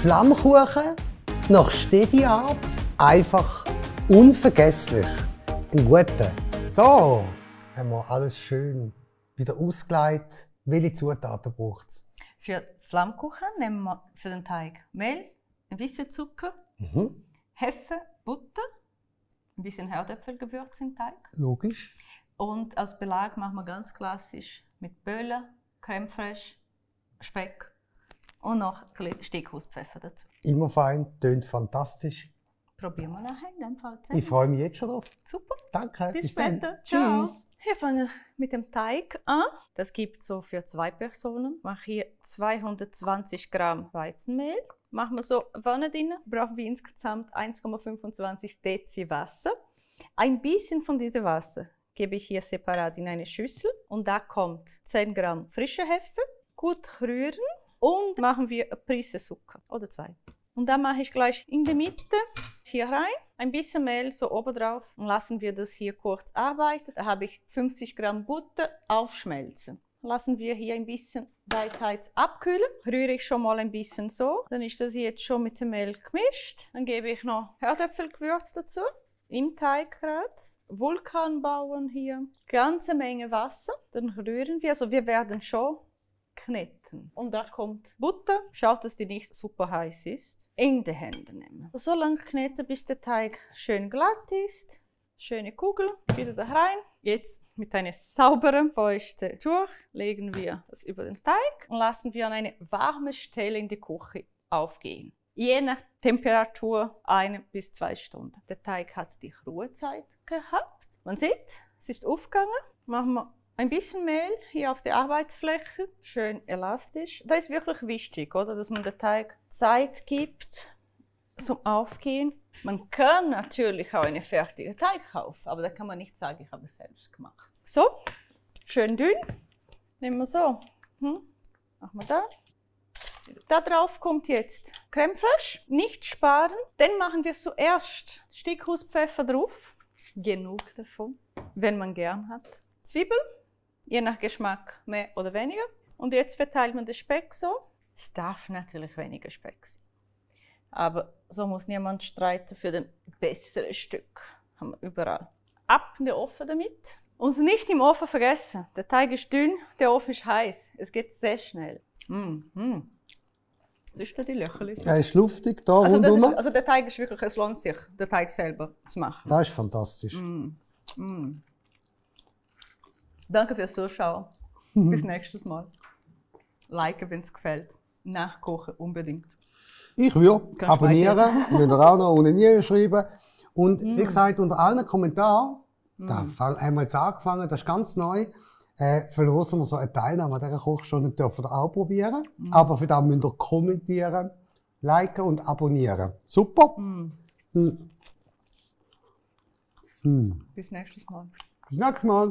Flammkuchen nach Stediart, einfach unvergesslich. Ein guter. So, haben wir alles schön wieder ausgelegt. Welche Zutaten braucht es? Für Flammkuchen nehmen wir für den Teig Mehl, ein bisschen Zucker, Hefe, Butter, ein bisschen Herdöpfelgewürz im Teig. Logisch. Und als Belag machen wir ganz klassisch mit Böhlen, Creme fraiche, Speck und noch ein bisschen Steckhauspfeffer dazu. Immer fein, tönt fantastisch. Probieren wir nachher in dem Fall zusammen. Ich freue mich jetzt schon drauf. Super. Danke. Bis dann. später. Ciao. Tschüss. Wir fangen mit dem Teig an. Das gibt so für 2 Personen. Ich mache hier 220 Gramm Weizenmehl. Machen wir so Wanne drin. Brauchen wir insgesamt 1,25 Dezi Wasser. Ein bisschen von diesem Wasser gebe ich hier separat in eine Schüssel. Und da kommt 10 Gramm frische Hefe. Gut rühren. Und machen wir eine Prise Zucker oder 2. Und dann mache ich gleich in der Mitte hier rein ein bisschen Mehl so oben drauf und lassen wir das hier kurz arbeiten. Da habe ich 50 Gramm Butter aufschmelzen. Lassen wir hier ein bisschen beidseits abkühlen. Rühre ich schon mal ein bisschen so. Dann ist das jetzt schon mit dem Mehl gemischt. Dann gebe ich noch Herdöpfelgewürz dazu. Im Teig gerade. Vulkanbauern hier. Ganze Menge Wasser. Dann rühren wir. Also wir werden schon kneten. Und da kommt Butter. Schaut, dass die nicht super heiß ist. In die Hände nehmen. So lange kneten, bis der Teig schön glatt ist. Schöne Kugel, wieder da rein. Jetzt mit einem sauberen, feuchten Tuch legen wir das über den Teig und lassen wir an eine warme Stelle in die Küche aufgehen. Je nach Temperatur 1 bis 2 Stunden. Der Teig hat die Ruhezeit gehabt. Man sieht, es ist aufgegangen. Machen wir ein bisschen Mehl hier auf der Arbeitsfläche, schön elastisch. Das ist wirklich wichtig, oder? Dass man dem Teig Zeit gibt zum Aufgehen. Man kann natürlich auch einen fertigen Teig kaufen, aber da kann man nicht sagen, ich habe es selbst gemacht. So, schön dünn. Nehmen wir so. Machen wir da. Da drauf kommt jetzt Creme fraiche. Nicht sparen. Dann machen wir zuerst Steckhauspfeffer drauf. Genug davon, wenn man gern hat. Zwiebeln. Je nach Geschmack mehr oder weniger. Und jetzt verteilt man den Speck so. Es darf natürlich weniger Speck sein. Aber so muss niemand streiten für den besseren Stück. Haben wir überall. Ab in den Ofen damit. Und nicht im Ofen vergessen. Der Teig ist dünn, der Ofen ist heiß. Es geht sehr schnell. Das ist da die Löcherli. Er ist luftig da also, rundherum. also der Teig ist wirklich, es lohnt sich, den Teig selber zu machen. Das ist fantastisch. Danke fürs Zuschauen. Bis nächstes Mal. Liken, wenn es gefällt. Nachkochen unbedingt. Ich würde abonnieren, müsst ihr auch noch unten schreiben. Und wie gesagt, unter allen Kommentaren, da haben wir jetzt angefangen, das ist ganz neu, verlosen wir so eine Teilnahme an dieser Kochstunde, dürfen wir auch probieren. Aber für das müsst ihr kommentieren, liken und abonnieren. Super! Bis nächstes Mal. Bis nächstes Mal.